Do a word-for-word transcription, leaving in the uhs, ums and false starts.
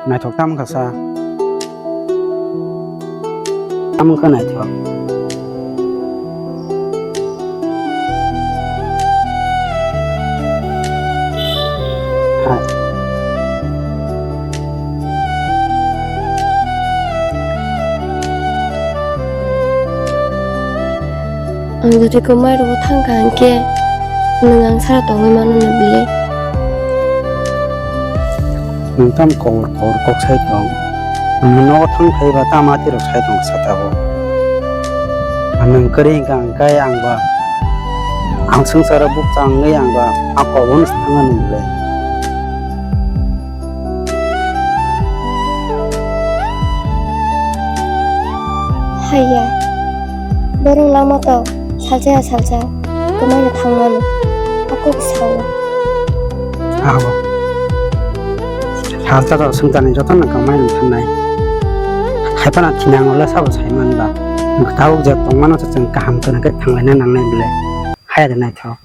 Naithok tamo kha sa? Tamo kha naithok? Hai. Ang jodi kwmai rwo thang kha hwnkhe, nwng ang sara tongwi mano na bile? Nwng tamo kobor kobor kok sai tong? Nwng nogo thang phaiba tamo atirok sai tong sa tabuk? Nwng kwrwi hwnkha hwnkhe ang ba ang swngcharo bukcha wngwi ang ba a koborno sa thangna nung bile? Haiya, borok lama to salsa ya salsa kwmaino thangmani, a kok sao. Abo salsa rok swngcharni jotono kwmaino thangnai. Haiphano thinango le sabo sai manba. Tabuk je tongmano se chwng kaham kwrwng khe thanglaina nangnai bile. Haiya de naithok.